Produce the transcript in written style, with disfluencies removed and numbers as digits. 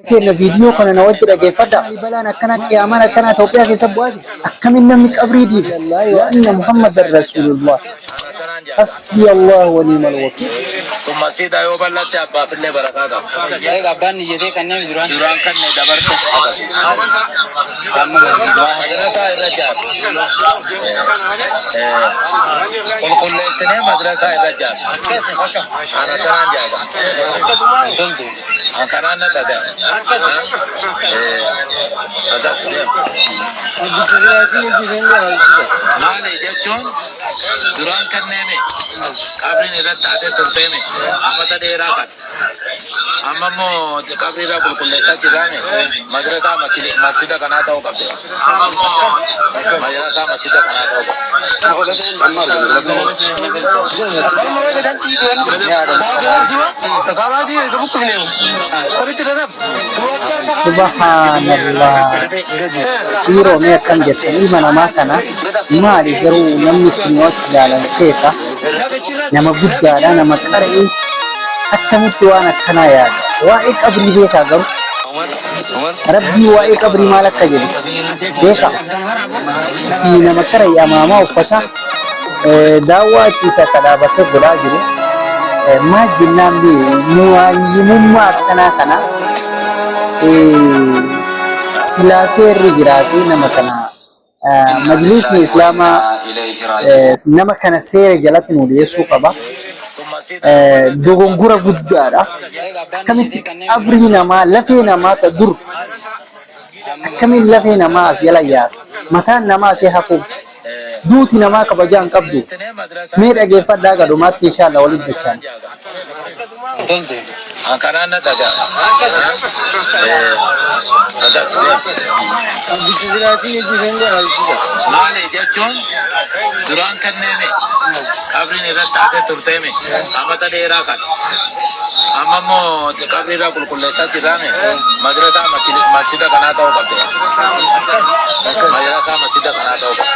Kenna viidiyoo kana na wajji dhageeffadha. Balaan akkana qiyaamaan akkana Itoophiyaa keessa bu'aa jira. Akkamiin namni qabrii diiga? Wa anna Muhammadan Rasuulullah. Hasbi Allah wa ni'mal wakiil. Tun masjiida yoo bal'atte abbaafillee barakaa qaba. Eega abbaan niyyatee kanneen duraan. Duraan kanne dabarte. Amma Madrasaa irra jaarra. Qulqulleessinee madrasaa irra jaarra. Ana kanaan jaaga. Toltu. An kanaan na dhaga'a. Adas deem. Maali jechuun duraan kanneemi qabriin irratti taatee turteemi amata dheeraa kan. Amma immoo qabrii irraa qulqulleessaa jirraami madrasaa masjida kanaa ta'uu qabdi. Madrasaa masjida kanaa ta'uu qabdi. Subhaanallah. Dhiiroo mee akkam jettan ilma namaa kana maali garuu namni kun yoo achi ilaalan sheeka nama guddaadha nama qara'ee akkamitti waan akkanaa yaada waa'ee qabrii beekaa garuu rabbii waa'ee qabrii maal akka jedhu beekaa fi nama qara'ee amaamaa uffata daawwaa achiisa akka dhaabatee godhaa jiru maal jennaan muwaayimummaa akkanaa kana silaa seerri jiraatee nama kana majlisni islaamaa nama kana seera jalatti nu dhiyeessuu qaba. Dogongora guddaadha. Akkamitti qabrii namaa lafee namaa ta dur akkamiin lafee namaa as jala yaasa mataan namaa asii hafu duuti namaa kabajaa hin qabdu. Mee dhageeffadhaa gadhumaatti inshaalla walitti dachaan. Toltu. An kanaan na dhaga'a. Adas deem. Maali jechuun duraan kanneemi qabriin irratti taatee turteemi amata dheeraa kan. Amma immoo qabrii irraa qulqulleessaa jirraami madrasaa masjida kanaa ta'uu qabdi. Madrasaa masjida kanaa ta'uu qabdi.